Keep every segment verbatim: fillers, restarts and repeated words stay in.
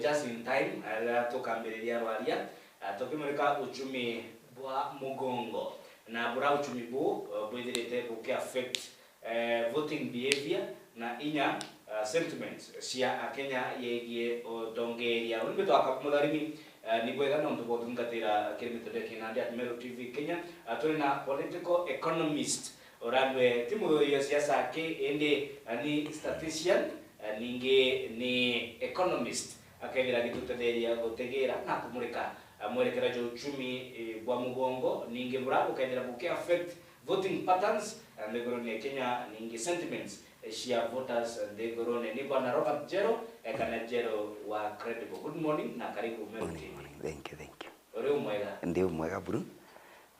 just in time, eh, riria tukambiriria rwaria, eh, tukimurika uchumi bwa mugongo, na bura uchumi bu, eh, bwithirite buki affect, eh, voting behavior na inya, eh, sentiments cia Akenya yegie utongeria. Uni mbitwa Kabu Mutharimi, eh, ni bwega nontu bwa utungatira kiri mitandao ya kinandi at Meru T V Kenya. Eh, turi na political economist, urandwe ti muthuthia siasa aki, indi, eh, ni statistician, eh, ningi ni economist, akethira agitutetheria gutigira na kumurika, eh, mwerekera jwa uchumi, eh, bwa mugongo, ningi bura bukethira buki affect voting patterns, eh, nthigurune ya Kenya, ningi sentiments, eh, cia voters, eh, nthigurune. Ni Bwana Robert Jero, eh, kana Jero wa Credible. Good morning na karibu Meru Morning, T V. Morning. Thank you, thank you. Uri umwega? Ndi umwega buru.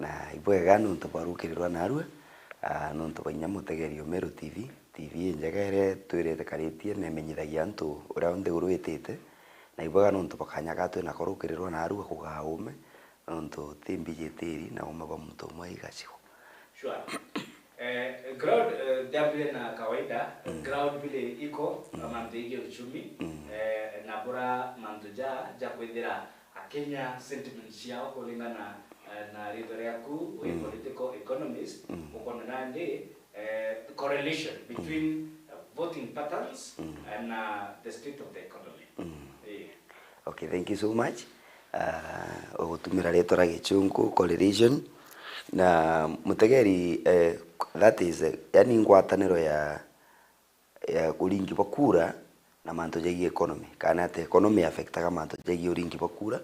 Na ibwega nontu bwa rukirirwa narua, ah, nontu bwa inya mutegeri o Meru T V. T V injega iria twirite karitie na imenyithagia antu uria nthiguru itite. Na ibwega nontu bwa kanya ga twinako rukirirwa narua kugaa ume, nontu ti mbiji tiri na ume bwa muntu umwe igacigo. Sure. Eh, ground, eh, ndambire na kawaida, mm, ground vile iko, mm, mantu yegie uchumi, mm, eh, na bura mantu ja, ja kwithira Akenya sentiment ciao kulingana, eh, na ritwa riaku, wi, mm, political economist, mm, ukona nandi, eh, correlation between, mm, eh, voting patterns, mm, and, uh, the state of the economy. Mm. Eh. Okay, thank you so much. Ah, ugutumira ritwa ria gichungu, correlation. Na mutegeri, eh, that is, eh, yani ngwataniro ya, ya uringi bwa kura na mantu jegie economy. Kana ati economy affectaga mantu jegie uringi bwa kura,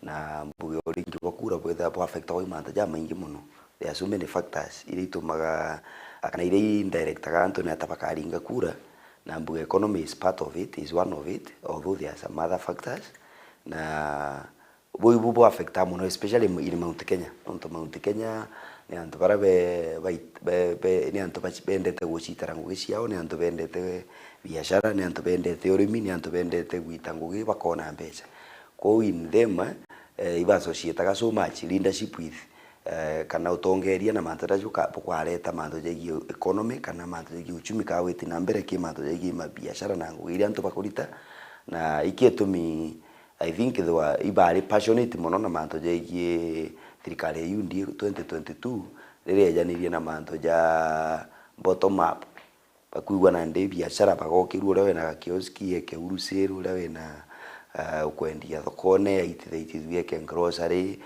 na mbuge uringi bwa kura bwitha bwa affectagwa i mantu jamaingi mono. There are so many factors iria itumaga, kana iria indirectaga antu ni ata bakaringa kura, na mbuge economy is part of it, is one of it, although there are some other factors. Na buu ibu bu affectaga mono, especially in Mount Kenya. Nontu Mount Kenya ni antu baria be, bai-, be, be, ni antu baci-, bendete gucitara ngugi ciao, ni antu bendete biashara, ni antu bendete urimi, ni antu bendete gwita ngugi bakona mbeca. Kwou in them, eh, iba associataga so much leadership with, eh, kana utongeria na mantu jaria juka-, bukwareta mantu jegie economy kana mantu jegie uchumi, kana gwiti na mbere ki mantu jegie mabiashara na ngugi iria antu bakurita. Na iki itumi I think they were, ibari passionate mono na mantu jegie thirikari ya U D A twenty twenty-two, riria yejanirie na mantu ja bottom up. Bakwigua nandi biashara bagokirua, uria wina gakioski eke wholesale, uria wina, ah, ukwendia thokone, aitithaitithua eke grocery.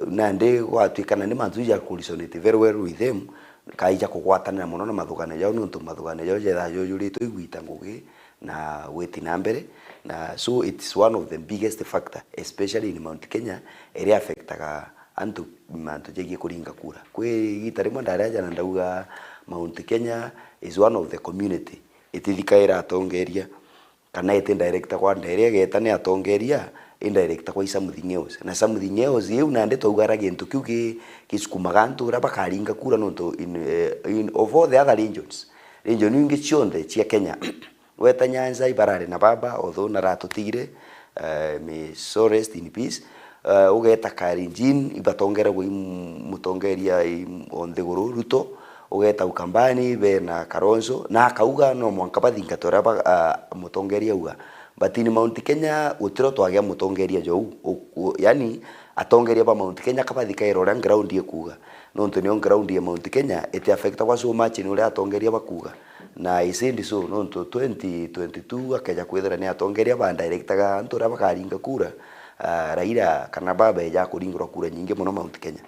Nandi gwatuika nandi mantu ja ku resonate very well with them, kaija kugwatanira mono na mathuganio jao, nontu mathuganio jao jethaa jojuritwe igwita ngugi na gwiti na mbere. Na so it's one of the biggest factor, especially in Mount Kenya, iria affectaga antu mantu jegie kuringa kura. Kwi igita rimwe ndari aja na ndauga Mount Kenya is one of the community itithikaira atongeria, kana iti directagwa nderia igeta ni atongeria, i directagwa i something else. Na something else iu nandi twauga ara gintu kiu gi-, gisukumaga antu uria bakaringa kura, nontu in, eh, in, of all the other regions, region ingi cionthe cia Kenya, weta Nyanza ibarari na baba, although naratutigire, eh, may soul rest in peace. Eh, ugeta Kalenjin ibatongeragwa i m-, mutongeria i m-, o nthiguru Ruto, ugeta Ukambani bena Kalonzo, na akauga no mwanka bathingate uria ba-, ah, mutongeria auga. But in Mount Kenya gutiro twagia mutongeria jou, u-, u-, yani atongeria ba Mount Kenya kabathikaira uria ground ikuuga. Nontu nio ground ya Mount Kenya iti affectagwa so much ni uria atongeria bakuuga. Na I said so, nontu twenty twenty-two akeja kwithira ni atongeria ba directaga antu uria bakaringa kura, ah, Raila kana baba eja kuringirwa kura nyingi mono Mount Kenya.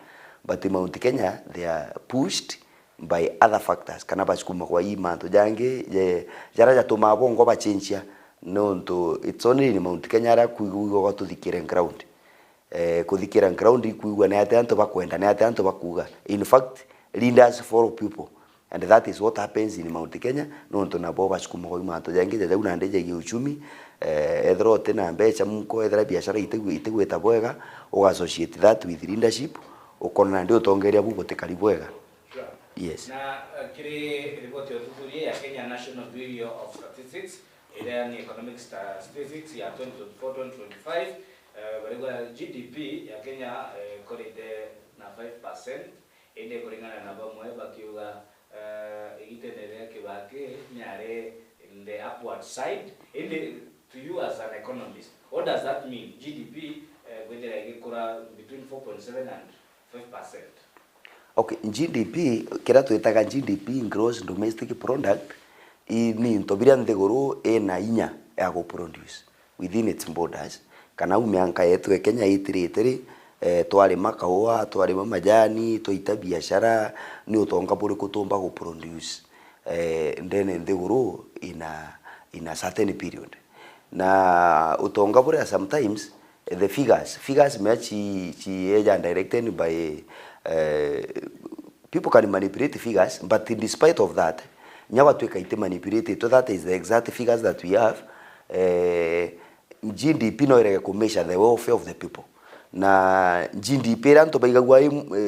But Mount Kenya, they are pushed by other factors, kana basukumagwa i mantu jangi, je-, jaria jatumaa bongwa bacenjia, nontu it's only in Mount Kenya aria kwigagwa tuthikire ground. Eh, kuthikira ground ikwigua ni atia antu bakwenda, ni atia antu bakuuga. In fact, leaders follow people. And that is what happens in Mount Kenya, nontu nabo basukumagwa i mantu jangi ja jau nandi jegie uchumi. Eh, ethirwa uti na mbeca muko, ethira biashara itigwi-, itigwita bwega, uga associate that with leadership, ukona nandi utongeria bu butikari bwega. Sure. Yes. Na, eh, kiri riboti ya uthuthuria ya Kenya National Bureau of Statistics, iria ni Economic Sta-, Statistics ya twenty twenty-four twenty twenty-five, eh, barigwa G D P ya Kenya, eh, ikorite na five percent, indi kuringana na bamwe bakiuga, eh, igitene ria Kibaki niari in the upward side, indi To you as an economist, what does that mean? G D P, eh, kwithira igikura between four point seven and five percent. Okay, G D P, kiria twitaga G D P, gross domestic product, i ni into biria nthiguru ina inya ya gu produce within its borders. Kana au mianka yetu e Kenya itirite ri, eh, twarima kaua, twarima majani, twaita biashara, ni utonga buriku tumba gu produce, eh, ndene nthiguru in a, in a certain period. Na utonga buria sometimes, eh, the figures, figures mea ci, ci eja directed by, eh, people can manipulate figures, but in despite of that, nya gwatuika iti manipulate, so that is the exact figures that we have, eh, G D P no irege ku measure the welfare of the people. Na G D P iria antu baigagua i,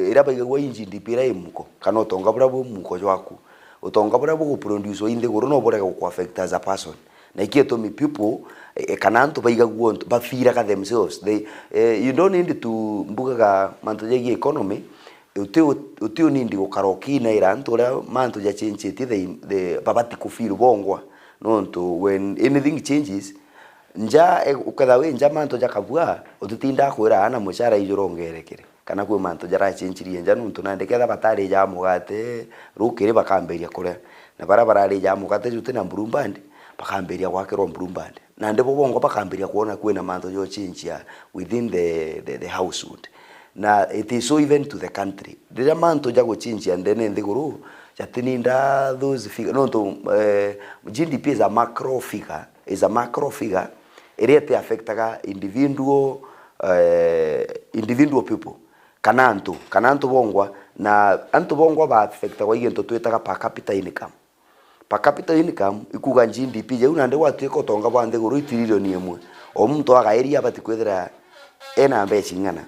iria baigagua i G D P iria i muko, kana utonga buria bu muko jwaku, utonga buria bugu produce i nthiguru no burege guku affect as a person. Na iki itumi people, eh, kana antu baigagua untu, bafeelaga themselves. They, eh, you don't need to, mbugaga mantu jegii economy, uti, uti unindi gukara ukinaira antu uria mantu jachenjetie, they, they, babati kufeel bongwa. Nontu when anything changes, nja, e, ukethira wi nja mantu jakabua, utitindaa kwira ana mucara ijuru ongerekere. Kana kwi mantu jarachenjirie nja, nontu nandi kethira batarijaga mugate, rukiri bakambiria kuria. Na baria bararijaga mugate juti na Blue Band, bakambiria gwakirwa Blue Band. Nandi bo bongwa bakambiria kwona kwina mantu jochenjia within the, the, the household. Na it is so even to the country. Riria mantu jaguchenjia ndene nthiguru, jatininda those figure, nontu, eh, G D P is a macro figure, is a macro figure, iria iti affectaga individual, eh, individual people, kana antu, kana antu bongwa, na antu bongwa ba affectagwa i gintu twitaga per capita income. Per capita income ikuga G D P jau, nandi gwatuika utonga bwa nthiguru i tiririoni imwe, o muntu agairia abati kwithira ena mbeca ing'ana.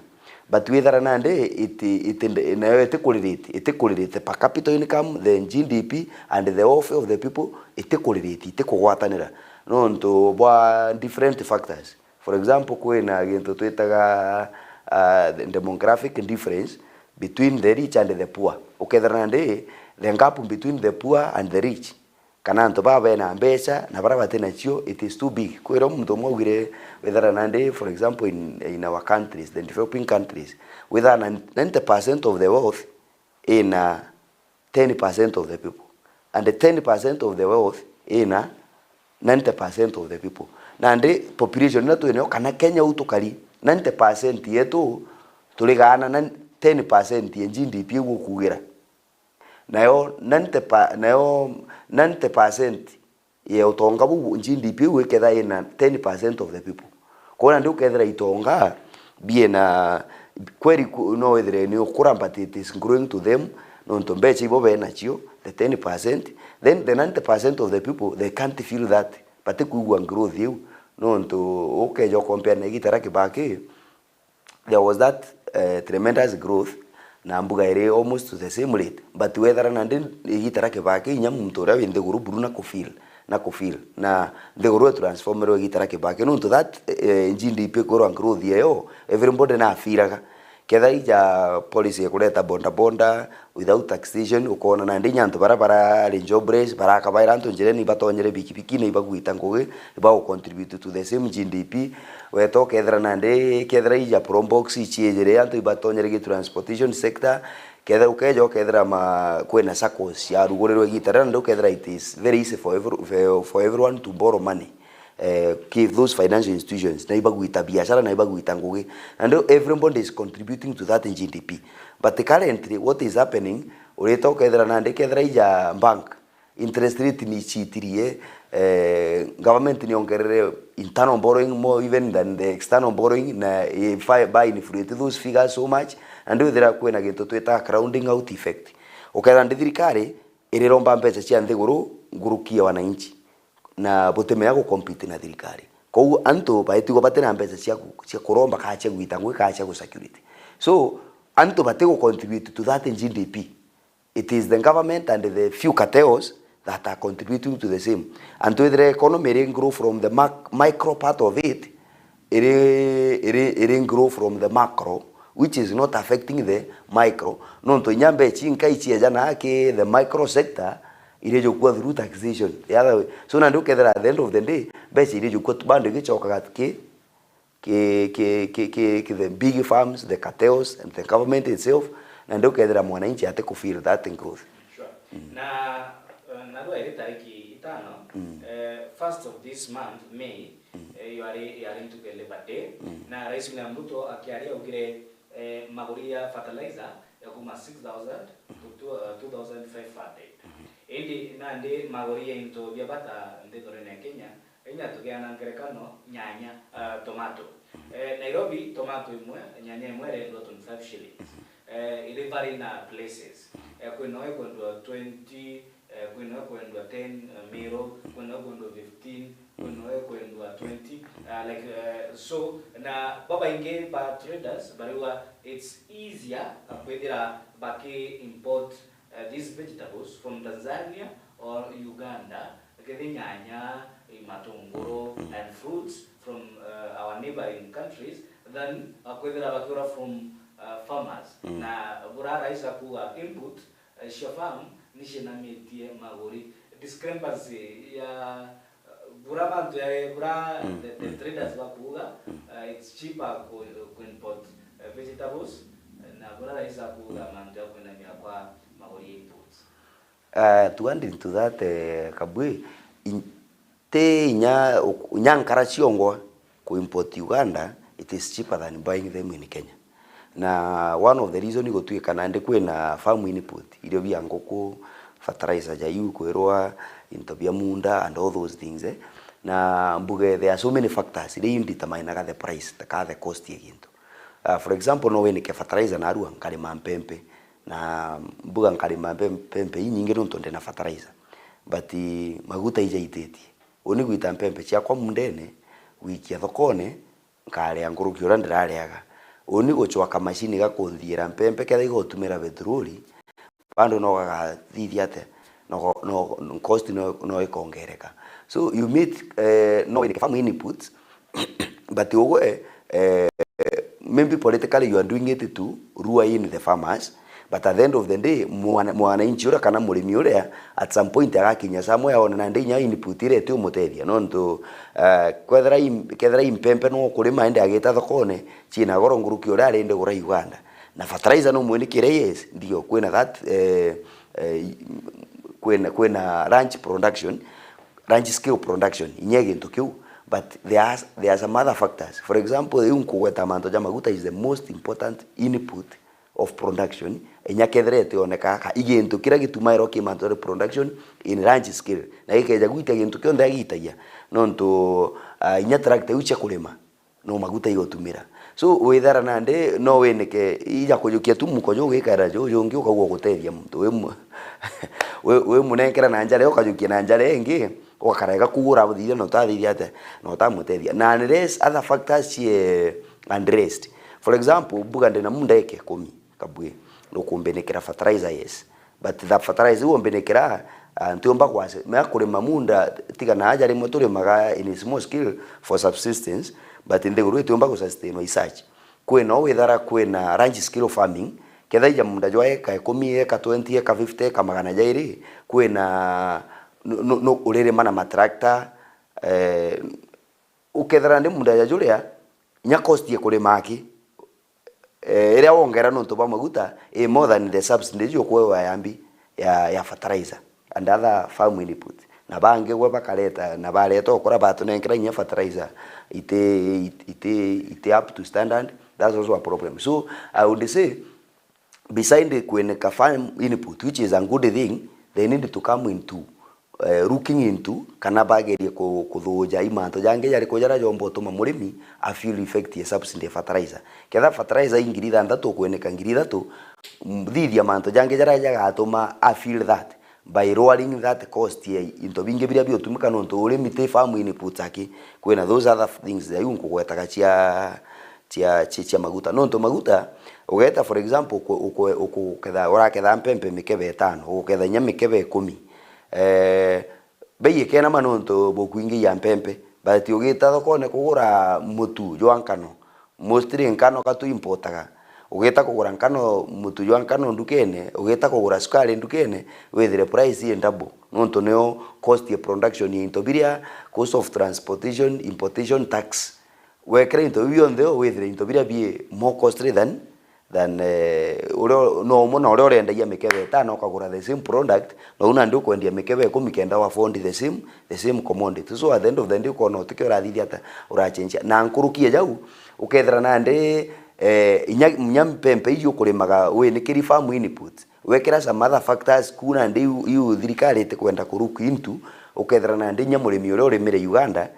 But withira nandi iti, iti, nayo itikuriritie, itikuriritie per capita income, the G D P and the welfare of the people itikuriritie, itikugwatanira nontu bwa different factors. For example, kwina gintu twitaga, ah, demographic difference between the rich and the poor. Ukethira nandi the gap between the poor and the rich, kana antu baa bena mbeca na baria bati nacio, it is too big. Kwira muntu umwe augire, withira nandi, for example, in, in our countries, the developing countries, withira na ninety percent of the wealth ina ten percent of the people, and the ten percent of the wealth ina ninety percent of the people. Nandi population iria twinayo, kana Kenya uu tukari, ninety percent yetu turigaana na ten percent ya G D P iu ukuugira. Nayo ninety pa-, nayo ninety percent ya utonga buu, G D P iu ikethira ina ten percent of the people. Kwou nandi ukethira itonga biena, kweri ku-, no withire ni ukura, but it is growing to them, nontu mbeca ibo benacio, the ten percent, then the ninety percent of the people, they can't feel that, batikwigua growth iu, nontu ukeja ukompea na igita ria Kibaki, there was that, eh, tremendous growth, na mbuga iri almost to the same rate, but wethira nandi igita ria Kibaki, inya muntu uria wi nthiguru buru na kufeel, na kufeel, na nthiguru itransformerwe igita ria Kibaki, nontu that, eh, G D P ikwirwa growth eyo, everybody na afeelaga. Kethira ija policy ya kureta boda boda, without taxation, ukoona nandi inya antu baria barari jobless, barakabaira antu njirene, ibatonyere bikibiki na ibagwita ngugi, ibagu contribute to the same G D P. Weta ukethira nandi, kethira ija probox iciejere, antu ibatonyere gi transportation sector, kethira ukeja ukethira ma, kwina saccos ciarugurirwe igita riria, nandi ukethira it is very easy for every, for, for everyone to borrow money. Eh, ki those financial institutions, na ibagwita biashara, na ibagwita ngugi. Nandi everybody is contributing to that G D P. But currently, what is happening, urita ukethira nandi kethira ija bank, interest rate ni ichitirie, eh, government ni ongerere internal borrowing more even than the external borrowing, na if I by inflate those figures so much, nandi withira kwina gintu twita crowding out effect. Ukethira ndi thirikari, iriromba mbeca cia nthiguru nguruki ya wananchi, na butimenya gu compete na thirikari. Kou antu baetigwa bati na mbeca cia ku-, cia kuromba, kaa cia gwita ngugi, kaa cia gu circulate. So, antu bati gu contribute to that G D P. It is the government and the few cartels that are contributing to the same. Antu ithire economy iri grow from the mac-, micro part of it, iri, iri, iri grow from the macro, which is not affecting the micro. Nontu inya mbeca inkai ciejana ki the micro sector, Irijukua through taxation. The other way. So nandi ukethira at the end of the day, mbeca irijukua tu bado igicokaga ki, ki, ki, ki, ki, ki the big firms, the cartels and the government itself, nandi ukethira mwananchi ati ku feel that growth. Sure. Na, eh, narua iri tariki itano, eh, first of this month, May, eh, yari, yari ntuku ya Labour Day, na Rais William Ruto akiaria augire, eh, maguri ya fertilizer ya kuma six thousand to two, uh, two thousand five hundred. Indi nandi maguri ya into bia bata nthithurene ya Kenya, inya tugiana ngerekano, nyanya, uh, tomato. Eh, Nairobi, tomato imwe, nyanya imwe irendwa twenty-five shillings. Eh, iri vary na places. Eh, kwina ikwendwa twenty, eh, kwina ikwendwa ten, eh, Meru, kwina ikwendwa fifteen, kwina ikwendwa twenty, uh, like, uh, so, na babaingi ba traders bariuga it's easier, uh, kwithira baki import, uh, these vegetables from Tanzania or Uganda, kithi nyanya, matunguru, and fruits from, uh, our neighboring countries than, uh, kwithira bakiura from, uh, farmers. Na bura raisa kuga input, eh, cia farm ni cinamitie maguri. Discrepancy ya, eh, bura mantu ya, bura the, the traders bakuuga, eh, it's cheaper ku, ku import, eh, vegetables, eh, na bura raisa kuuga mantu ya kwinamia kwa maguri ya inputs. Eh, to add into that, eh, Kabwi, in-, ti inya, inya nkara ciongwa ku import Uganda, it is cheaper than buying them in Kenya. Na one of the reason gutwika nandi kwina farm input, irio bia nguku, fertilizer ja iu kwirwa, into bia munda and all those things, eh. Na mbuge there are so many factors iria i determinaga the price, ka the cost ya gintu. Ah, for example, no winike fertilizer narua nkarima mpempe, na mbuga nkarima mpe-, mpempe inyingi nontu ndina fertilizer. But maguta ijaititie. Uni gwita mpempe ciakwa mundene, gwikia thokone, nkaria nkuruki uria ndirariaga. Uni gucwaka macini gakunthiira mpempe, kethira igotumira petroli, bado no gagathithia atia? No go-, no, cost no, no ikongereka. So you meet, eh, no winike farm inputs, but ugwe, eh, maybe politically you are doing it to lure in the farmers, but at the end of the day, mwana-, mwananchi uria kana murimi uria, at some point agakinya somewhere one nandi inya input iria itiumutethia, nontu, eh, kwethira i-, kethira i mpempe no ukurima indi agita thokone, ciina goro nkuruki uria arindi gura Uganda. Na fertilizer no mwinikire, yes, ndio, kwina that, eh, eh, kwina, kwina large production, large scale production, inya gintu kiu, but there are, there are some other factors. For example, iu nkugweta mantu ja maguta is the most important input of production, inya kethira itioneka, ka-, i gintu kiria gitumairwa ki mantu ja production in large scale, na gikeja gwita gintu kionthe agitagia, nontu, ah, inya tractor iu cia kurima, no maguta igotumira. So, withara nandi, no winike, ija kujukia tu muko juu, wikaira juu, jungi ukauga gutethia muntu, wi mu-, wi, wi munenkera na njara, ukajukia na njara ingi, ugakarega kugura, abuthithia na utathithia atia, na utamutethia. Na unless other factors cie addressed. For example, mbuga ndina munda eka ikumi, Kabwi, nukumbinikira fertilizer, yes. But the fertilizer iu umbinikira, ah, ntiumba kwase-, mea kurima munda, tiga na aja rimwe turimaga in a small scale for subsistence, but nthiguru itiumba gusustainwa i such. Kwina o withara kwina large scale farming, kethaija munda jwa eka ikumi, eka twenty, eka fifty, eka magana jairi, kwina nu-, nu-, nu-, uririma na matractor, eh, ukethira ndi munda ja juria, nya cost ya kurima aki, eh, iria wongera nontu bwa maguta, i more than the subsidy jukwewa ya mbi ya, ya fertilizer and other farm input. Na bangi gwe bakareta, na bareta okora batunenkera inya fertilizer iti, iti, iti up to standard, that's also a problem. So, I would say, beside kwinika farm input, which is a good thing, they need to come into, eh, looking into kana bagerie ku-, kuthuja i mantu jangi jariku jaria jomba utuma murimi a feel effect ya subsidy ya fertilizer. Ketha fertilizer i ngiri ithanthatu, kwinika ngiri ithatu, m-, thithia mantu jangi jaria jagatuma a feel that by lowering that cost ya into bingi biria biutumika, nontu urimi ti farm inputs aki, kwina those other things that iu nkugwetaga cia, cia, cia, cia maguta. Nontu maguta, ugeta, for example, uku-, uku-, ukuketha, uraketha mpempe mikebe itano, uguketha inya mikebe ikumi. Eh, bei ikenama nontu bukwingi ya mpempe, but ugita thokone kugura mutu jwa nkano, mostly nkano ka tu importaga, Ugita kugura nkano, mutu jwa nkano ndukene, ugita kugura sukari ndukene, withire price i double. Nontu nio cost ya production ya into biria, cost of transportation, importation tax. Wekira into biu bionthe, withire into biria bi more costly than, than, eh, uria, no umwe na uria urendagia mikebe itano ukagura the same product, na u nandi ukwendia mikebe ikumi kenda u afford the same, the same commodity. So at the end of the day, ukona utikio urathithia ata, urachenjia. Na nkuruki ya jau, ukethira nandi, eh, inya, inya mpempe iji ukurimaga winikiri farm input, wekira some other factors ku nandi iu, iu thirikari itikwenda ku look into, ukethira nandi inya murimi uria urimire Uganda,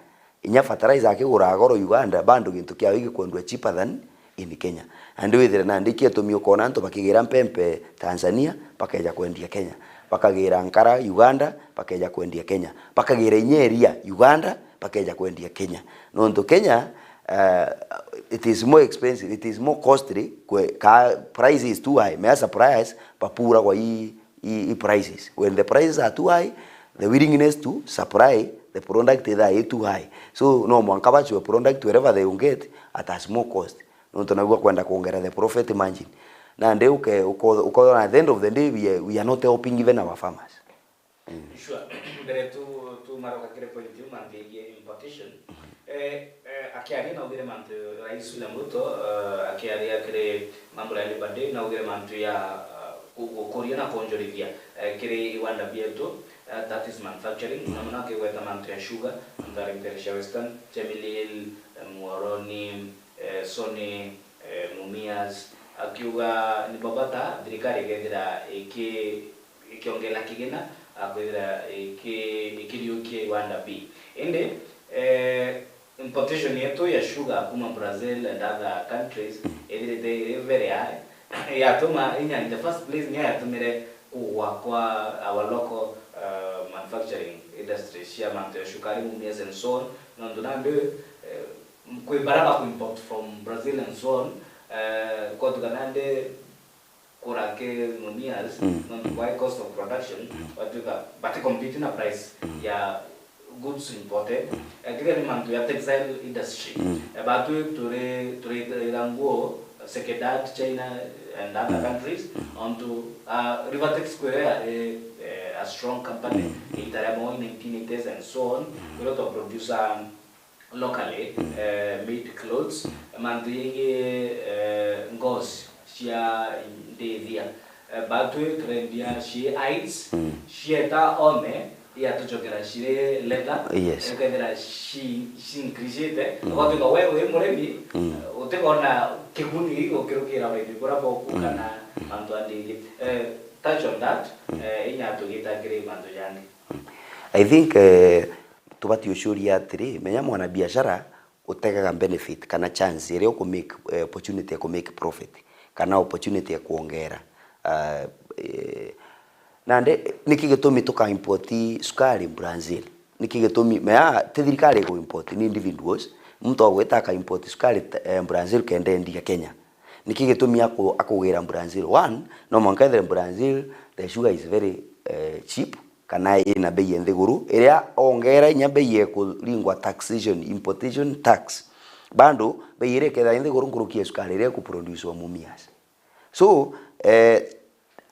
inya fertilizer akiguraga goro Uganda, bado gintu kiao gikwendua cheaper than in Kenya. Nandi withire nandi ikio itumi ukona antu bakigira mpempe Tanzania, bakeja kwendia Kenya. Bakagira nkara Uganda, bakeja kwendia Kenya. Bakagira inya iria Uganda, bakeja kwendia Kenya. Nontu Kenya, uh, it is more expensive, it is more costly, kwe, ka price is too high. Mea suppliers bapuragwa i, i, i prices. When the prices are too high, the willingness to supply the product ithaa i too high. So no mwanka bachue product wherever they will get at a small cost. Nontu nabua kwenda kuongera the profit margin. Nandi uke-, uko-, ukona at the end of the day, we are, we are not helping even our farmers. Sure. Mbere tu, tumaroka kiri point iu, mantu yegie importation. Eh, eh, akiaria naugire mantu, Rais William Ruto, eh, akiaria kiri mambo ya Labour Day, naugire mantu ya, eh, gu-, gukuria na kwonjorithia, eh, kiri iwanda bietu, eh, that is manufacturing. Na muno akigweta mantu ya sugar, mantu ya Lake Victoria Western, Chemelil, eh, Muhoroni, eh, Sony, eh, Mumias, akiuga ni bata thirikari ikethira iki-, ikiongera kigina, ah, kwithira iki-, ikiriukia iwanda bii. Indi, eh, importation yetu ya sugar kuma Brazil and other countries ithirite iri very high, yatuma inya in the first place niyo yatumire kugwa kwa our local, uh, manufacturing industry cia mantu ya cukari, Mumias and so on, nontu nandi, eh, kwi bara baku import from Brazil and so on, eh, kwatuka nandi kura ki Mumias, mm, nontu bwa cost of production, mm, batwika bati compete na price, mm, ya goods imported. Mm. Eh, kiria ni mantu ya textile industry. Mm. Eh, batwi turi, turi ira nguo, Sekedat, China and other, mm, countries, mm, onto, uh, Rivatex kwira yari, eh, a strong company, mm, mm, itaremo in nineteen eighties and so on, mm, kwira to produce, um, locally, mm, eh, made clothes, mm, mantu yingi, eh, ngozi cia ndithia. Eh, batwi turendia ci hides, mm, cieta ome, yatucokera ciri leather, yes, ikethira ci, ci increasete. Mm. Gwatuika we wi murimi, mm, eh, utikona kiguni gukirukira urimi buria boku, mm, kana, mm, mantu andi ingi. Eh, touch on that, mm, eh, inya tugita kiri mantu jangi. Mm. I think, eh, tubati ucuria atiri, menya mwana biashara utegaga benefit kana chance iria uku make, eh, opportunity ya ku make profit, kana opportunity ya kuongera. Ah, eh, nandi, niki gitumi tuka import sukari Brazil? Niki gitumi, mea, ti thirikari iku import, ni individuals, muntu agwita aka import sukari, eh, Brazil kenda endia Kenya. Niki gitumi aku-, akugira Brazil? One, no mwanka ethire Brazil, the sugar is very, eh, cheap, kana ina bei ya nthiguru, iria ongera inya bei ya kuringwa taxation, importation tax, bado bei iria ikethira i nthiguru nkuruki ya sukari iria ikuproducewa Mumias. So, eh,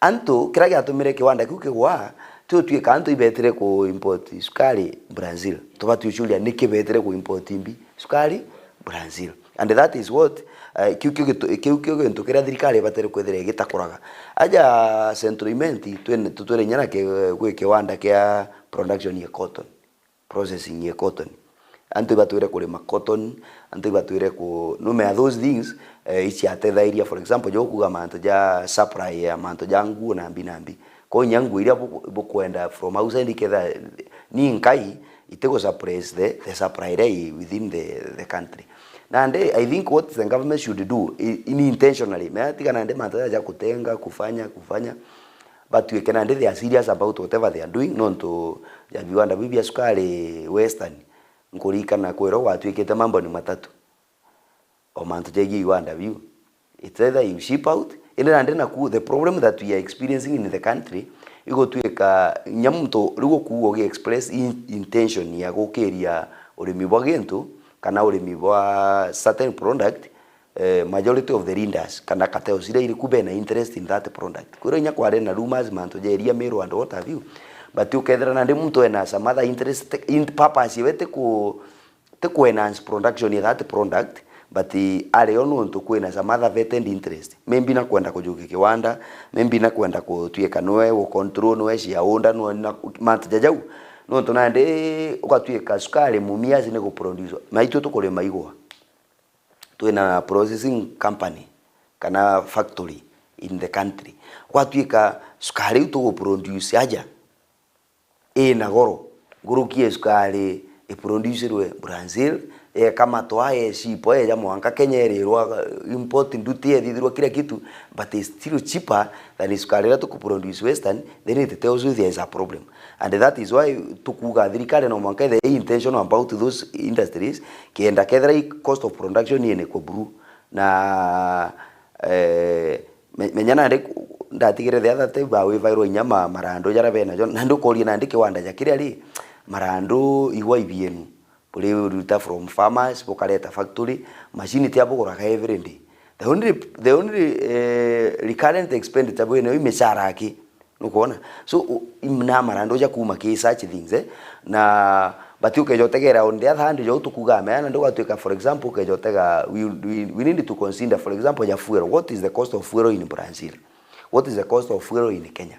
antu, kiria giatumire kiwanda kiu kigwa, ti utuika antu ibetire ku import sukari Brazil. Tubati ucuria niki betire ku import mbi sukari Brazil. And that is what, eh, kiu kio gitu-, kiu kio gintu kiria thirikari ibatire kwithira igitakuraga. Aja Central Imenti, twene, tutwire inya na ki-, gwi kiwanda kia production ya cotton, processing ya cotton. Antu ibatwire kurima cotton, antu ibatwire ku-, numea those things, eh, iciatethairia, for example, jo kuga mantu ja supply ya mantu ja nguo na mbi na mbi. Kwou inya nguo iria bu-, bukwenda from outside iketha ni nkai, itigu suppress the, the supply iria i within the, the country. Nandi, I think what the government should do i-, in intentionally, mea tiga nandi mantu ja kutenga, kufanya, kufanya, batuike nandi they are serious about whatever they are doing, nontu ja viwanda biu bia sukari Western, nkuririkana kwirwa gwatuikite mambo ni matatu. O mantu jegie iwanda biu, it's either you ship out, indi nandi naku, the problem that we are experiencing in the country, igutuika inya muntu riu guku ugi express in-, intention ya gukiria urimi bwa gintu, kana urimi bwa certain product, eh, majority of the leaders kana cartels iria iri ku bena interest in that product. Kwithirwa inya kwari na rumors, mantu ja iria, Meru and what have you, but ukethira nandi muntu ena some other interest, in purpose yewe ti ku, ti ku enhance production ya that product, but ari o nontu kwina some other vested interest. Maybe na kwenda kujukia kiwanda, maybe na kwenda kutuika niwe gu control, niwe shareholder, niwe na mantu ja jau. Nontu nandi ugatuika cukari Mumias ni gu produce, na itwe tukurima igwa. Twina processing company kana factory in the country. Gwatuika cukari iu tugu produce aja ina goro, nguruki ya cukari iproducirwe Brazil, yekamatwa, yeshipwa, yeja mwanka Kenya, irirwa import duty, yethithirwa kila kitu, but it's still cheaper than cukari iria tukuproduce Western, then it tells you there is a problem. And that is why tukuuga thirikari no mwanka ithire i intentional about those industries, kenda kethira i cost of production inikwe buru. Na, eh, me-, menya nandi ku-, ndatigire the other time ba wivairwa inya ma-, marandu jaria benajo, nandi ukoria nandi kiwanda ja kiria ri, marandu igwa ibienu, buriruta from farmers, bukareta factory, machine tia buguraga every day. The only, the only, eh, recurrent expenditure bwene i michara aki. Nukwona? So, u-, im-, na marandu ja kuma ki such things, eh? Na, but ukeja utegera on the other hand, jo tukuga mea, na ndugatuika, for example, ukeja utega, we, we, we need to consider, for example, ja fuel. What is the cost of fuel in Brazil? What is the cost of fuel in Kenya?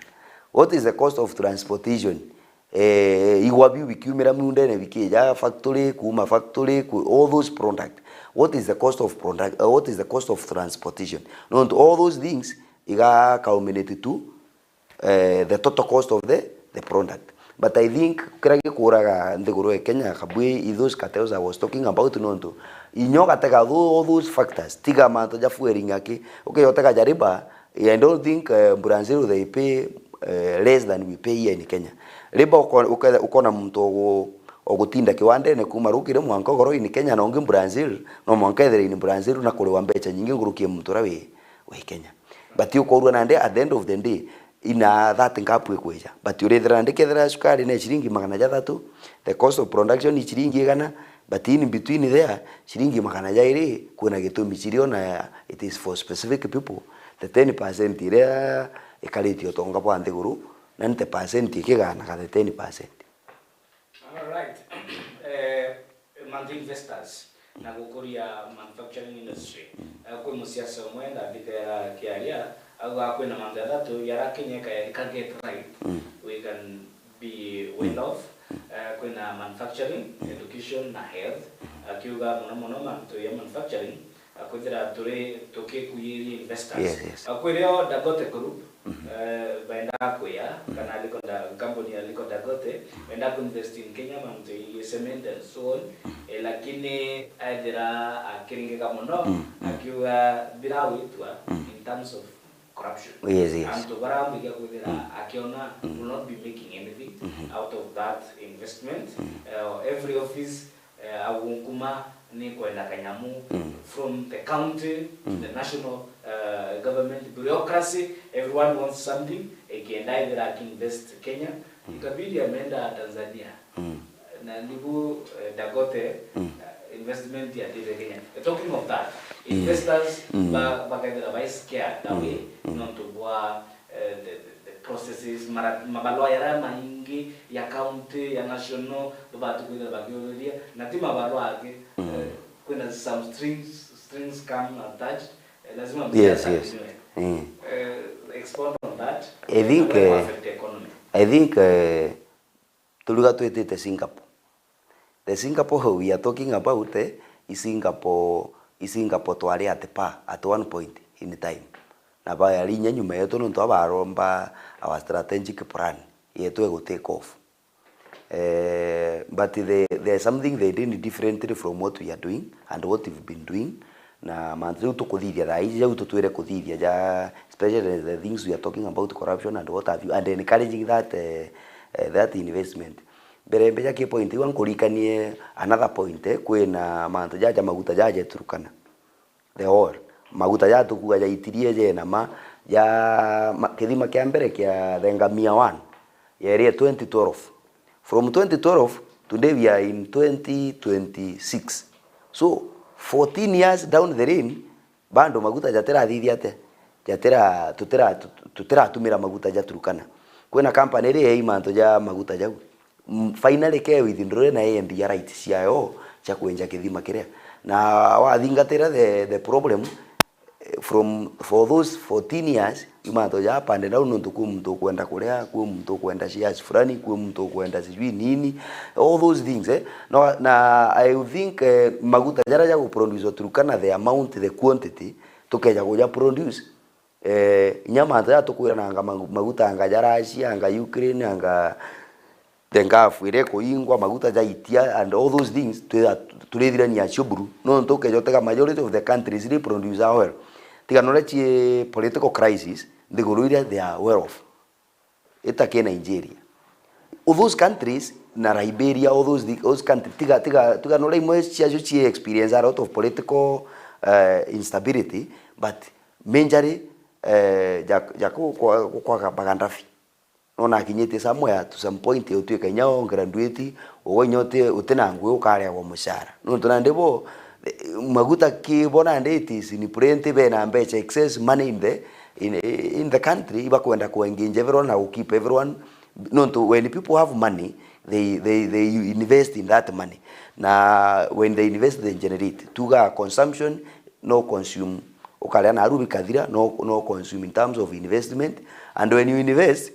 What is the cost of transportation? Eh, igwa biu bikiumira miundene bikija factory, kuma factory, ku-, all those product. What is the cost of product, uh, what is the cost of transportation? Nontu all those things iga culminate to, eh, the total cost of the, the product. But I think kiria gikuraga nthiguru ya Kenya, Kabwe, i those cartels I was talking about, nontu inyo gatega tho-, all those factors, tiga mantu ja fueling aki, ukeyotega ja labour, I don't think, eh, Brazil they pay, eh, less than we pay here in Kenya. Labour uko-, uke-, ukona muntu ogu-, ogutinda kiwandene kuma rukiri mwanka ugoro in Kenya, na ungi Brazil, no mwanka ethire in Brazil na kuriwa mbecha nyingi nguruki ya muntu uria wi, wi Kenya. But ukorua nandi at the end of the day, ina that gap ikwija. But urithira nandi kethira cukari ni ciringi magana jathatu, the cost of production ni ciringi igana, but in between there, ciringi magana jairi, kwina gitumi cirio na it is for specific people. The ten percent iria ikaritie utonga bwa nthiguru, na ni the percent ikiganaga the ten percent. All right. Eh, mantu investors na gukuria manufacturing industry. Eh, kwi musiasa umwe ndathikira akiaria, auga kwina mantu jathatu jarakinyika, if we get right, we can be well off. Eh, kwina manufacturing, education na health. Akiuga muno muno mantu ya manufacturing, akwithira turi tukikuyiria investors. Yes, yes. Akwirio Dangote Group, eh, baendaa kwia, kana Aliko Da-, company ya Aliko Dangote, baendaa kuinvest in Kenya, mantu ya cement and so on. Eh, lakini aethira akiringika muno, akiuga biragwitwa in terms of corruption. Yes, yes. Antu barambiria kwithira akiona will not be making anything out of that investment. Eh, every office eh, au nkuma ni kwenda kanyamu from the county to the national, eh, government bureaucracy. Everyone wants something. Ikienda ithira akiinvest Kenya, ikabidi ameenda Tanzania. Na nibu, eh, Dangote, eh, investment ya Kenya. Talking of that, investors ba-, bakethira bai scared that way, nontu bwa eh, the, the, the processes, mara-, mabarua jaria maingi ya county, ya national, babati kwithira bakiururia, na ti mabarua angi, eh, kwina some strings, strings come attached, eh, lazima msiasa athimiwe. Eh, expound on that. I think, eh, affect economy. I think, eh, turiga twitite Singapore. The Singapore we are talking about, eh, i Singapore, i Singapore twari at par at one point in time. Na bayari inya nyuma yetu nontu abaromba our strategic plan yetu egu take off. Eh, but the, there's something they did differently from what we are doing and what we've been doing. Na mantu jau tukuthithia thaa iji, jau tutwire kuthithia ja, especially the things we are talking about, corruption and what have you, and encouraging that, eh, eh, that investment. Mbere mbeja ki point iu nkurikanie another point, eh, kwina mantu jaja maguta jaja Turkana. The oil. Maguta ja tukua jaitirie jena ma, ja, ma, kithima kia mbere kia the Ngamia one, yerie twenty twelve. From twenty twelve, today we are in twenty twenty-six. So, fourteen years down the lane, Bado maguta jatirathithia atia? Jatira-, tutira-, tut-, tutiratumira maguta ja Turkana. Kwina company iri yei mantu ja maguta jau. Mm, finally ke withdraw na yendia rights ciayo cia kwenja kithima kiria. Na wathingatira the, the problem, eh, from, for those fourteen years, iu mantu ja up and down, nontu kwi muntu ukwenda kuria, kwi muntu ukwenda shares fulani, kwi muntu ukwenda sijui nini, all those things, eh. No, na I think, eh, maguta jaria jaguproduce Turkana, the amount, the quantity, tukeja kuja produce, eh, inya mantu jaria tukwirana anga magu-, maguta anga ja Russia, anga Ukraine, anga the Gulf iria ikuingwa, maguta jaitia and all those things, twitha turithirania cio buru. Nontu ukeja utega majority of the countries iria iproduce oil, tiga nuria ci political crisis, nthiguru iria they are well off. Itaki Nigeria. All those countries na Liberia, all those, those countries, tiga, tiga, tiga nuria imwe ciacio ci experience a lot of political, eh, instability, but majorly, eh, ja, ja ku-, kwa-, kwaga Gaddafi. Nona akinyitie somewhere to some point, utwika inya o graduate, ugwe inya uti-, utina ngui ukareagwa mucara. Nontu nandi bo, eh, maguta ki bo nandi it is in plenty, bena mbeca, excess money in the, in, in the country, ibakwenda ku engage everyone na ku keep everyone. Nontu when people have money, they, they, they invest in that money. Na when they invest, they generate. Tuga consumption, no consume. Ukaria naru bikathira, no, no consume in terms of investment. And when you invest,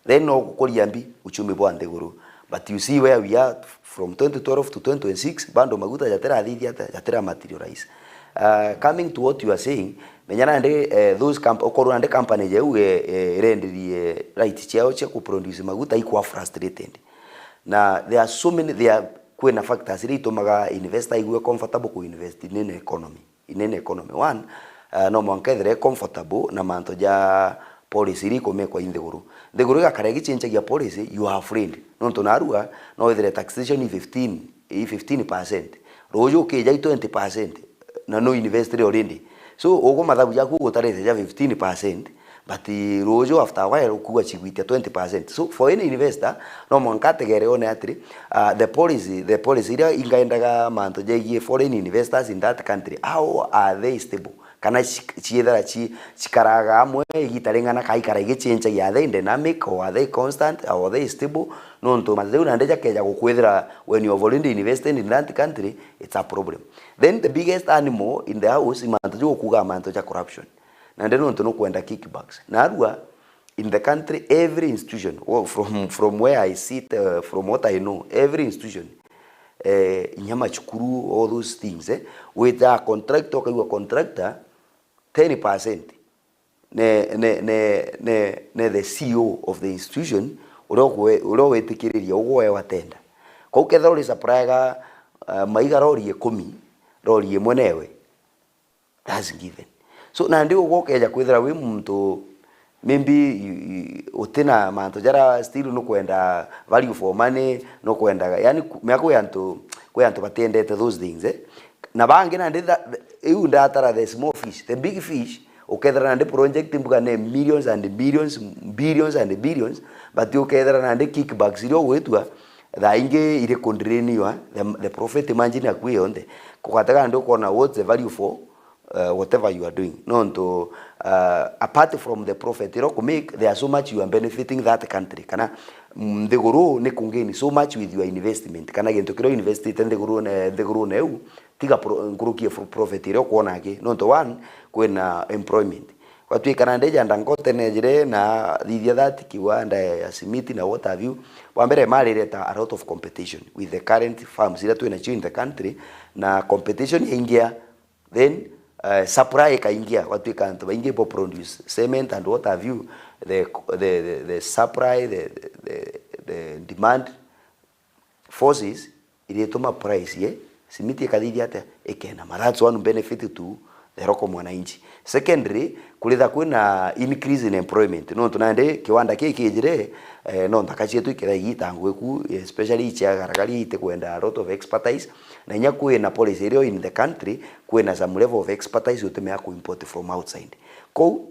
then no gukuria mbi uchumi bwa nthiguru. But you see where we are from twenty twelve to twenty twenty-six, bado maguta jatirathithia atia, jatira materialize. Uh, coming to what you are saying, menya nandi, eh, those comp-, ukorwo nandi company jau, eh, eh, irenderie rights ciao cia ku produce maguta, ikwa frustrated. Na there are so many, there are, kwina factors iria itumaga investor aigue comfortable ku invest in an economy. In an economy. One, uh, no mwanka ethire comfortable na mantu ja policy iria ikumekwa i nthiguru. Nthiguru igakara igicenjagia policy, you are afraid. Nontu narua, no withire taxation i fifteen, i fifteen percent. Ruju ukija i twenty percent, na no invested already. So, ugu mathabu jaku ugutarite ja fifteen percent, but ruju after a while ukua cigwitia twenty percent. So, for any investor, no mwanka ategere one atiri, uh, the policy, the policy iria ingaendaga mantu jegie foreign investors in that country, how are they stable? Kana ci-, ciethira ci-, cikaraga amwe igita ring'ana, ka ikara igicenjagia, are they dynamic or are they constant or are they stable? Nontu mantu jau nandi jakeja gukwithira when you have already invested in that country, it's a problem. Then the biggest animal in the house i mantu jau ukuga mantu ja corruption. Nandi nontu nukwenda kickbacks. Narua, in the country, every institution, well, from, from where I sit, uh, from what I know, every institution, eh, inya macukuru, all those things, eh, wita contractor, ukaigua contractor, ten percent ne, ne, ne, ne, ne the C E O of the institution, uria ugwe-, uria witikiriria ugwewa tender. Kwou kethira uri supplyaga, uh, maiga rori ikumi, rori imwe newe. That's given. So, nandi ugwe ukeja kwithira wi muntu, maybe you, you, utina mantu jara still nukwenda value for money, nukwenda, yani, ku-, mea kwi antu, kwi antu batiendete those things, eh? Na bangi nandi tha-, iu ndatara the small fish, the big fish, ukethira nandi project mbuga ne millions and billions, billions and billions, but ukethira nandi kickbacks iria ugwitua, thaa ingi iri ku drainiwa, the, the profit margin yaku yonthe. Kugatega nandi ukona what's the value for uh, whatever you are doing. Nontu, uh, apart from the profit iria ukumake, there are so much you are benefiting that country. Kana, mm, nthiguru ni kungain so much with your investment. Kana gintu kiria uinvestite nthiguru ne, nthiguru ne u, tiga pro-, nkuruki ya pro-, profit iria ukwona aki. Nontu one, kwina employment. Gwatuika nandi ja Dangote nejire na thithia that kiwanda ya simiti na what have you. Wa mbere, marireta a lot of competition with the current firms iria twina cio in the country, na competition yaingia, then, uh, supply ikaingia, gwatuika antu baingi bo produce cement and what have you, the, the, the, the supply, the, the, the, the demand forces irituma price ye simiti ikathithia atia? Ikenama. That's one benefit to the local mwananchi. Secondly, kuritha kwina increase in employment. Nontu nandi kiwanda kii kijire, eh, no nthaka cietu ikethira igitangwiku, especially icia Garagari itikwenda a lot of expertise. Na inya kwina policy irio in the country, kwina some level of expertise utimea ku import from outside. Kou,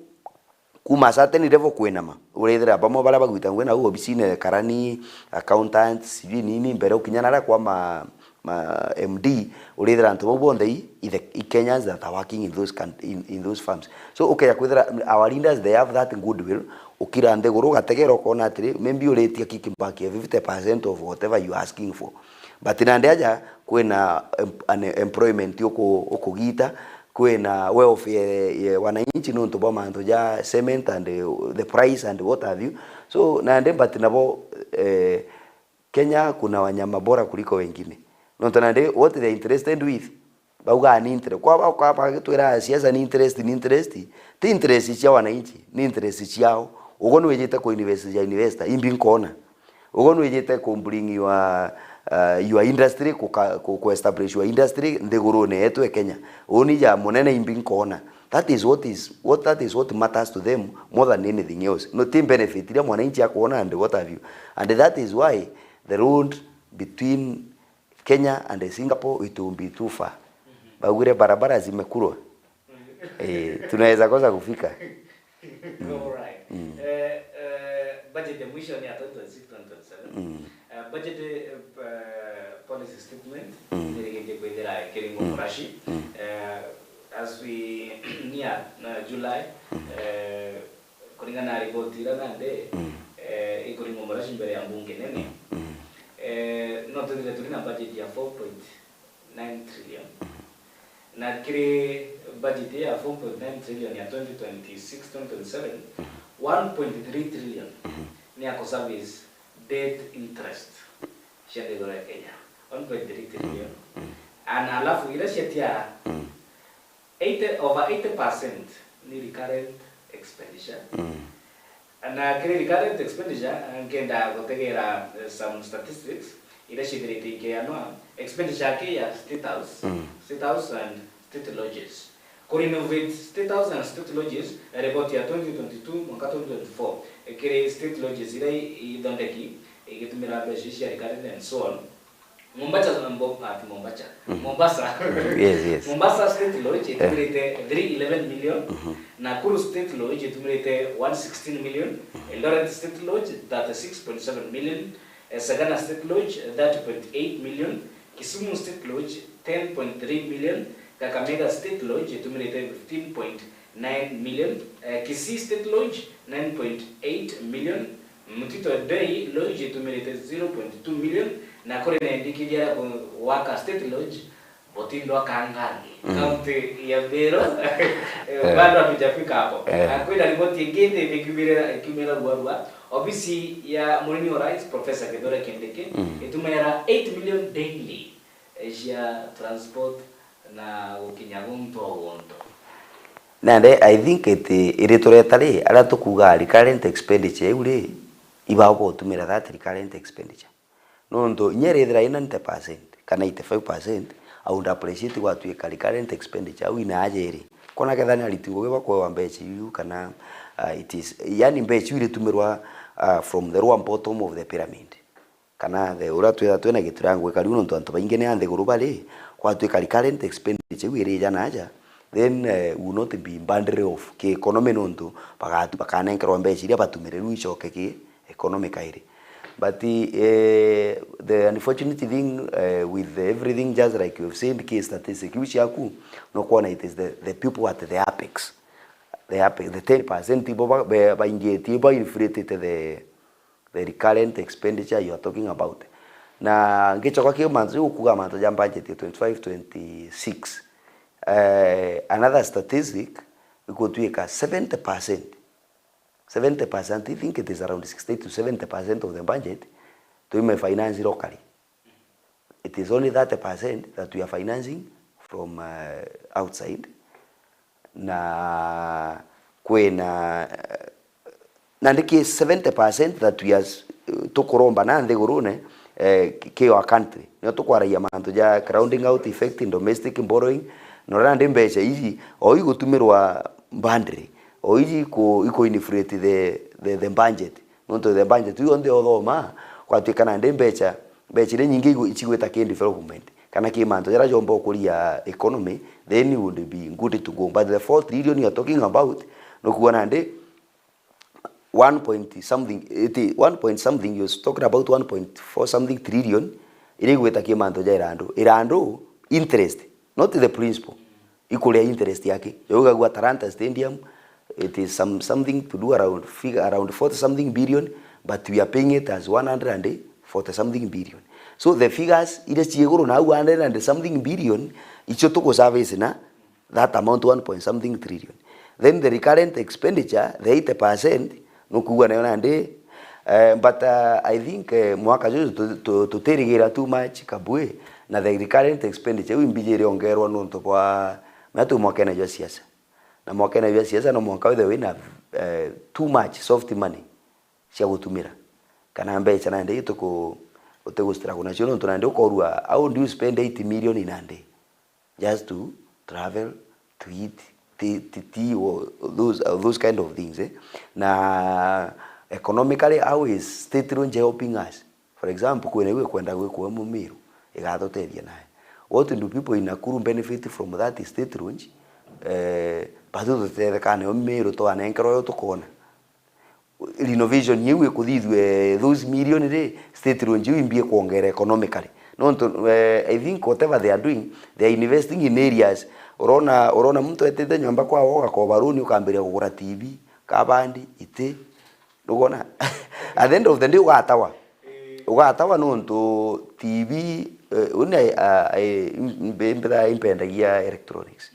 kuma certain level kwinama. Urethira bamwe baria bagwita ngugi nau obisine, karani, accountants, sijui nini, mbere ukinya naria kwa ma, ma M D, urithira antu bau bonthe i, i the, i Kenyans that are working in those coun-, in, in those firms. So, ukeja kwithira our leaders, they have that goodwill, ukira nthiguru, ugategera ukona atiri, maybe uritia kickback ya fifty percent of whatever you are asking for. But nandi aja kwina em-, an employment uku-, ukugita, kwina welfare ya wananchi nontu bwa mantu ja cement and, uh, the price and what have you. So, nandi but nabo, eh, Kenya kuna wanyama bora kuliko wengine. Nontu nandi what they are interested with, baugaa ni interest. Kwa ba-, kwa bagitwira siasa ni interest, ni interest. Ti interest cia wananchi, ni interest ciao. Ugo nwijite ku invest ja investor, imbi nkona. Ugo nwijite ku bring your, uh, your industry, kuka-, ku, ku establish your industry nthigurune yetu e Kenya. Uni ja munene imbi nkona. That is what is, what, that is what matters to them more than anything else. No ti benefit iria mwananchi akwona and what have you. And that is why the road between Kenya and Singapore, it will be too far. Baugire barabara zimekulwa. Eh, tunaweza kosa kufika. Alright. Eh, eh, budget ya mwisho ni ya twenty twenty-six, twenty twenty-seven. Eh, budget, eh, policy statement nirigetie kwithira ikiringwa muraci. Eh, as we near, uh, July, eh, kuringana na riboti iria nandi, eh, ikuringwa muraci mbere ya mbunge nene. Eh, no twithire turi na budget ya four point nine trillion. Na kiri budget ya four point nine trillion ya twenty twenty-six, twenty twenty-seven, one point three trillion ni ya kuservice debt interest cia nthiguru ya Kenya. One point three trillion. Na alafu iria ciatia eighty, over eighty percent ni recurrent expenditure. Na kiri recurrent expenditure, nkenda gutegera, eh, some statistics iria cithirite ikianwa. Expenditure ki ya State House, State House and State Lodges. Ku renovate State House and State Lodges, eh, report ya twenty twenty-two mwanka twenty twenty-four, eh, kiri State Lodges iria i-, ithondeki, igitumira mbeca ici cia recurrent and so on. Mombasa, Mbo-, ah, ti Mombasa. Mombasa. Yes, yes. Mombasa State Lodge itumirite three eleven million. Nakuru State Lodge itumirite one sixteen million. Eldoret State Lodge thirty-six point seven million. Eh, Sagana State Lodge thirty point eight million. Kisumu State Lodge ten point three million. Kakamega State Lodge itumirite fifteen point nine million. Eh, Kisii State Lodge nine point eight million. Mtito Dei Lodge itumirite zero point two million, na kuri na endikithia aria ku-, gwaka State Lodge botindwa Kangangi, county ya Meru. Eh, bado hatujafika hapo. Eh. Na kwina riboti ingi nthi ikiumira, ikiumira ruarua. Ofisi ya Munini wa Rais, Professor Kithure Kindiki, itumaira eight million daily, eh, cia transport na gukinya guntu o guntu. Nandi, I think it, iri tureta ri, aria tukuuga recurrent expenditure iu ri, ibao gutumira that recurrent expenditure. Nontu inya irithira i ninety percent kana eighty-five percent, I would appreciate gwatuika recurrent expenditure au ina aja iri. Kona ketha ni ariti ngugi bakwewa mbeca iu kana, uh, it is, yani mbeca iu iritumirwa, uh, from the lower bottom of the pyramid. Kana the, uria twitha twina giturango gikari u, nontu antu baingi ni a nthiguru bari, gwatuika recurrent expenditure iu irija na aja, then, eh, will not be boundary of ki economy, nontu bagatu-, bakanenkerwa mbeca iria batumire riu icoke ki economy kairi. But, eh, the unfortunate thing, eh, with everything, just like you have said, ki statistic iu ciaku, no kwona it is the, the people at the apex. The apex, the ten percent ibo ba-, be-, baingitie, ba inflated the, the recurrent expenditure you are talking about. Na ngicoka ki mantu jau ukuuga mantu ja budget ya twenty-five twenty-six. Eh, another statistic igutuika seventy percent. Seventy percent, I think it is around sixty to seventy percent of the budget tuime finance locally. It is only thirty percent that we are financing from, uh, outside. Na kwina, uh, nandi ki seventy percent that we are, uh, tukuromba na nthigurune, eh, ki our country. Nio tukwaragia mantu ja crowding out effect in domestic borrowing. Na uria nandi mbeca iji, o igutumirwa badly, o iji iku-, iku inflate the, the, the budget. Nontu the budget iu yonthe uthoma, gwatuika nandi mbeca, mbeca iria nyingi igu-, icigwita ki development, kana ki mantu jaria jomba ukuria economy, then it would be good to go. But the four trillion you are talking about, nukuona nandi one point something, it, one point something, you're talking about one point four something trillion, Iria igwita ki mantu ja irandu. Irandu, interest, not the principal. Ikuria interest yaki. Yo ugagua Talanta Stadium, it is some, something to do around figure around forty something billion, but we are paying it as one hundred and forty something billion. So the figures iria ci iguru na au hundred and something billion, icio tugu service na that amount, one point something trillion. Then the recurrent expenditure, the eighty percent, nukuigua nayo nandi. Eh, but, uh, I think, eh, mwaka juju tu-, tu-, tutirigira too much Kabwe, na the recurrent expenditure iu imbiji iriongerwa nontu bwa, na tu mwakene jwa siasa. Na mwakene jwa siasa no mwanka withirwe wina, eh, too much soft money cia gutumira, kana mbeca nandi uti gu-, uti gu struggle nacio, nontu nandi ukorua, how do you spend eighty million in a day just to travel, to eat, tea, tea, tea, or those, or those kind of things, eh? Na economically, how is state loan helping us? For example, kwina iu ikwenda gwikwa Mumiru, igatutethia nayo. What do people in Nakuru benefit from that state loan? Eh, batu tutetheka nayo Miru twanenkerwa yo tukona. Renovation iu ikuthithua, eh, those million ri, state loan iu imbi ikwongera economically. Nontu, eh, I think whatever they are doing, they are investing in areas. Urona, urona muntu etite nyomba kwawe, ugakoba loan, ukambiria kugura T V, kabandi, iti. Nugona? At the end of the day, ugatawa. Ugatawa nontu T V, eh, uni, ah, eh, im-, im-, mbithaa impendagia electronics.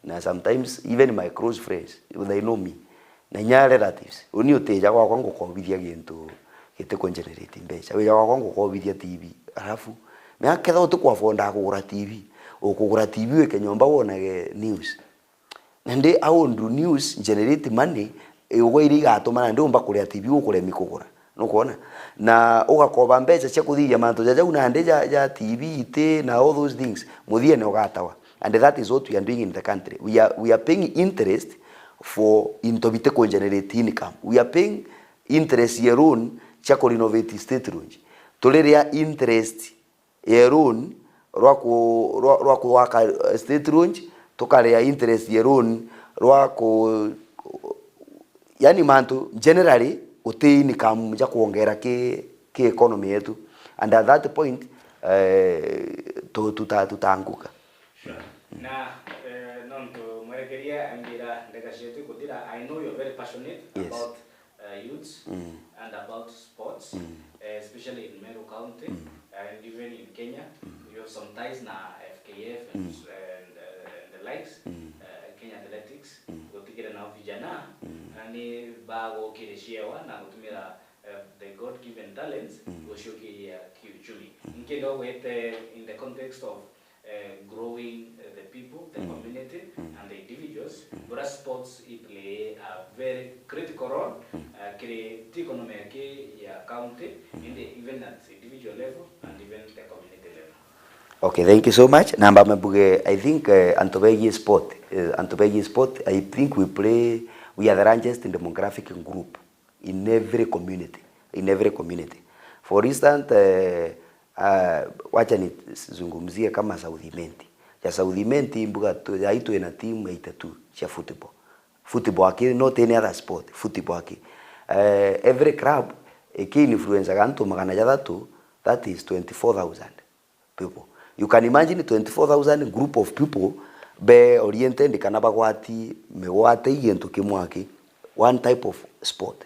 Na sometimes, even my close friends, they know me. Na inya relatives, uni utija gwakwa ngukobithia gintu gitiku generate mbeca. Wija gwakwa ngukobithia T V. Alafu, mea ketha uti ku afford kugura T V, ukugura T V wike nyomba wonage news. Nandi how do news generate money, ugwe iria igatuma nandi umba kuria T V ukuremi kugura. Nukwona? Na ugakoba mbeca cia kuthithia mantu ja jau nandi ja, ja T V, iti, na all those things. Muthiene ugatawa. And that is what we are doing in the country. We are, we are paying interest for into biti ku generate income. We are paying interest ya loan cia ku renovate state loan. Turiria interest ya loan rwa ku-, rwa, rwa kuwaka, eh, state loan, tukaria interest ya loan rwa ku-, yani mantu generally guti income ja kuongera ki, ki economy yetu. And at that point, eh, tu-, tuta-, tutaanguka. Sure. Na, eh, nontu mwerekeria ambira ndeka cietu kuthira, I know you're very passionate Yes. about, eh, youths Mm. and about sports, Mm. eh, especially in Meru County Mm. and even in Kenya. Mm. You have some ties na F K F and, Mm. and, eh, and the likes, Mm. eh, Kenya Athletics, Mm. gutigire nao vijana, Mm. na ni bagukire ciewa na gutumira, eh, the God-given talents Mm. guciukiria kiuchumi. Mm. Nkenda ugwite in the context of, eh, growing, eh, the people, the Mm. community, Mm. and the individuals, Mm. bura sports i play a very critical role, Mm. eh, kiri ti economy ya ki-, ya county, Mm. indi even at individual level and even the community level. Okay, thank you so much. Namba mbuge, I think, eh, antu begie sport, eh, antu begie sport, I think we play, we are the largest demographic group in every community, in every community. For instance, eh, ah, wacha nizungumzie kama South Imenti. Ya South Imenti mbuga tu, ya itu ina team eighty-two cia football. Football aki, not any other sport, football aki. Eh, every club iki influencaga antu magana jathatu, that is twenty-four thousand people. You can imagine twenty-four thousand group of people be oriented kana bagwati migwate i gintu kimwe aki, one type of sport.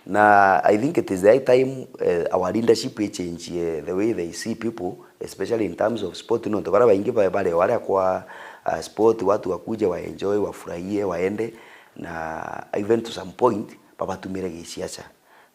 Na I think it is the high time, eh, our leadership i change, eh, the way they see people, especially in terms of sport. Nontu baria baingi ba-, bari o aria kwa, ah, sport, watu wakuje wa enjoy, wafurahie, waende, na even to some point, babatumire gisiasa.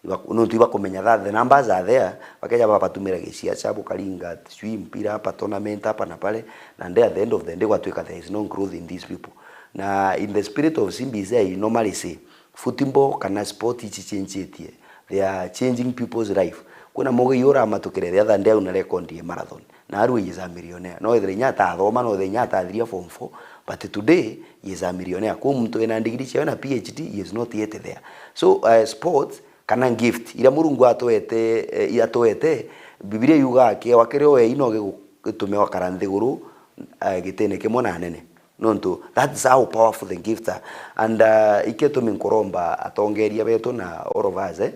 Iba-, nontu ibakumenya that the numbers are there, bakeja babatumira gisiasa, bukaringa sijui mpira hapa, tournament hapa na pale, na nde at the end of the day gwatuika there is no growth in these people. Na in the spirit of C B C, I normally say, football kana sport ici chinjitie, they are changing people's life. Kwina mugei uramatukire the other day auna record ya marathon. Na arua he is a millionaire. No ethire inya atathoma, no ethire inya atathiria form four, but today he is a millionaire. Kwa muntu wina degree ciawe na P H D, he is not yet there. So, uh, sports kana gift iria Murungu atwete, eh, atwete, Bibilia yugaga kiewa kiria we ino gigutume wakara nthiguru, eh, gitine kimwe na anene. Nontu that's how powerful the gifts are. And, uh, ikio itumi nkuromba atongeria betu na all of us, eh,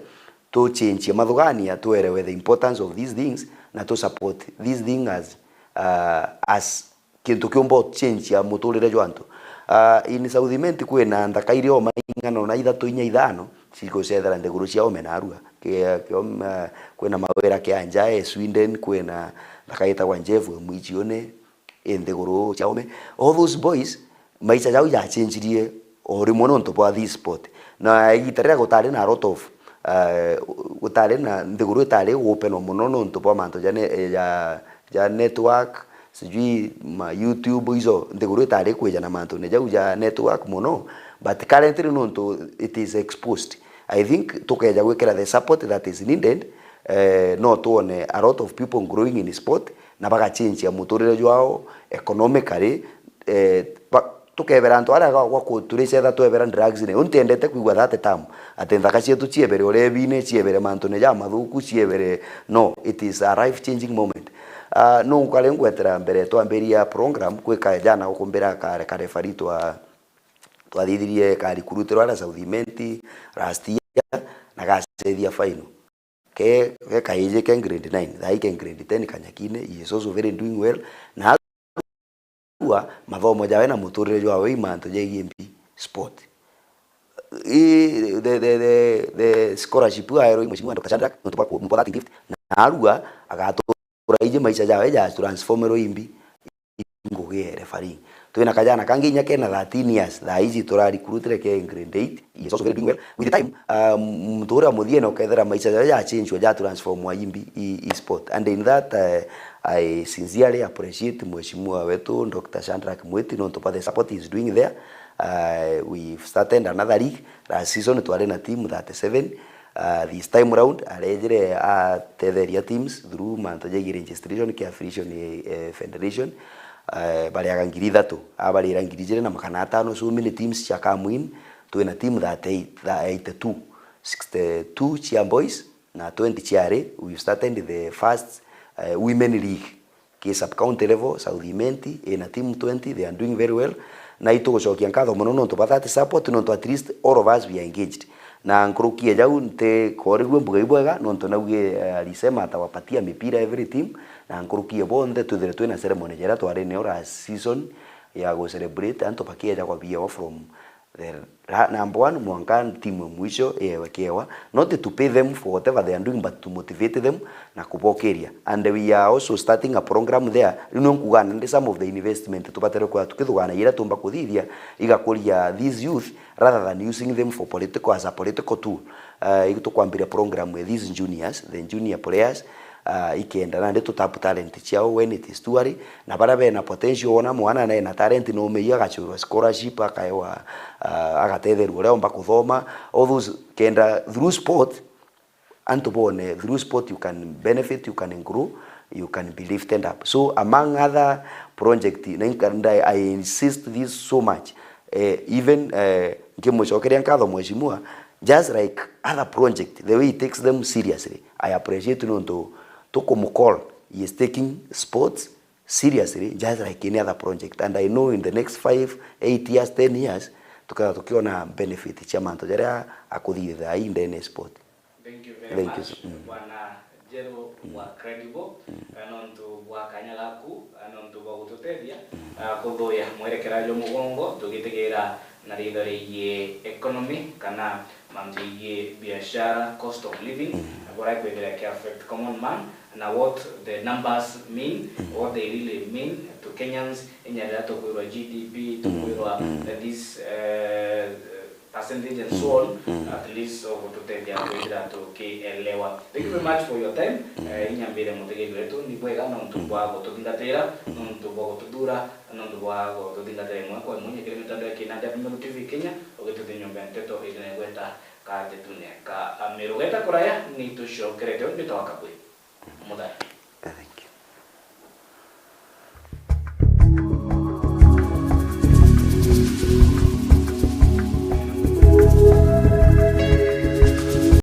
tuchinchie mathugania, tuerewe the importance of these things, na tu support this thing as, uh, as kintu kiumba change ya muturire jwa antu. Uh, in South Imenti kwina nthaka iri o maing'ana na ithatu inya ithano cigucethera nthiguru cia Ome na Arua. Ki-, ki-, um, uh, kwina Mawira Kianja e Sweden, kwina nthaka itagwa Njevu e Mwichione, i nthiguru cia Ome. All those boys, maisha jao jachenjirie o rimwe nontu bwa this sport. Na igita riria gutari na a lot of, uh, gutari na, nthiguru itari open mono nontu bwa mantu ja ne-, ja, ja network, sijui ma YouTube izo, nthiguru itari kwija na mantune jau ja network mono, but currently nontu it is exposed, I think tukeja gwikira the support that is needed, eh, no twone a lot of people growing in sport, na bagachenjia muturire jwao economically, eh, ba-, tukebera antu aria gwa, gwa ku-, turicetha twebera drugs ni, u ntiendete kwigua that term, ati nthaka cietu ciebere urebine, ciebere mantune ja mathuku, ciebere, no, it is a life changing moment. Ah, no nkare ngwetera mbere twambiria program, kwi kajana ukumbira kare, kare fari twa, twathithirie ka recruit rwa South Imenti last year, na gacethia final. Ke, ke kaiji ke grade nine, thaa ii ke grade ten Kanyakine, he is also very doing well. Na arua mathomo jawe na muturire jwawe i mantu jegie mbi sport. I, the, the, the, the scholarship aerwo i Mheshimiwa Doctor Shadrack, nontu bwa ku-, bwa that gift. Na arua agatura iji maisha jawe ja transformerwo imbi. Ngugi e referee. Twina kajana kangi inya kena thirteen years, thaa iji turarecruitire ke grade eight, he is also very doing well. With the time, uh, muntu uria muthie na ukethira maisha jawe jachenjwa, ja transformwa imbi i, i sport. And in that, uh, I sincerely appreciate Mheshimiwa wetu Doctor Shadrack Mwiti nontu bwa the support he is doing there. Uh, we've started another league. Last season twari na team thirty-seven. Uh, this time round, arejire atetheria teams through mantu jegie registration kia Affiliation, eh, Federation. Eh, bariaga ngiri ithatu, abarira ngiri ijiri na magana atano. So many teams cia come in, twina team thirty-eight, tha-, eighty-two, sixty-two cia boys na twenty cia ari. We've started the first, eh, women league. Ki sub county level, South Imenti ina team twenty, they are doing very well. Na itugucokia nkatho mono nontu bwa that support, nontu at least all of us we are engaged. Na nkuruki e jau, ntikorirue mbuga ibwega, nontu nauge, eh, alisema atawapatia mipira every team, na nkuruki e bonthe twithire twina ceremony jeria twari nayo last season ya gu celebrate antu bakieja kwabiewa from the ra-, number one mwanka timu ya mwisho yewe kiewa, not to pay them for whatever they are doing, but to motivate them na kubokeria. And we are also starting a program there. Riu nio nkuuga nandi some of the investment tubatere kwaa tukithugana iria tumba kuthithia igakuria these youth rather than using them for political, as a political tool. Uh, tukwambiria program with these juniors, the junior players, ah, ikenda nandi tu tap talent ciao when it is too early, na baria bena potential, wona mwana na ena talent, no umeia agachurwa scholarship, akaewa, ah, agatetherua uria omba kuthoma, all those, kenda through sport, antu bone, through sport you can benefit, you can grow, you can be lifted up. So among other project, na inka-, and I, I insist this so much, eh, even, eh, nkimucokeria nkatho mheshimiwa, just like other project, the way he takes them seriously, I appreciate nontu tukumcall, he is taking sports seriously, just like any other project. And I know in the next five, eight years, ten years, tukethirwa tukiona benefit cia mantu jaria akuthithia thaa ii ndene ya sport. Thank you very Thank you. much, Mm. Bwana Njeru wa Credible, eh, nontu bwa kanya gaku, eh, nontu bwa gututethia, eh, kuthuya mwerekera jwa mugongo, tugitigira na ritho rigie economy kana mantu jigie biashara, cost of living, Mm. na buria kwithira ki affect common man, na what the numbers mean, Mm. what they really mean to Kenyans, inya riria tukwirwa G D P, Mm. tukwirwa, Mm. eh, this, eh, percentage and Mm, so on, mm. At least ugututethia kwithira tukielewa. Thank you very much for your time. Mm. Eh, inyambire mutegeri wetu, ni bwega nontu Mm. bwa gututhingatira, Mm. nontu bwa gututhura, nontu bwa gututhingatira imwe kwa imwe. Nyekere mitandao ya kinandi ya Meru T V Kenya, ugituthia nyomba ya nteto iri na igweta katetune ka Meru. Geta kuraya, ni tucokerete, mbitawa Kabwe Muthari.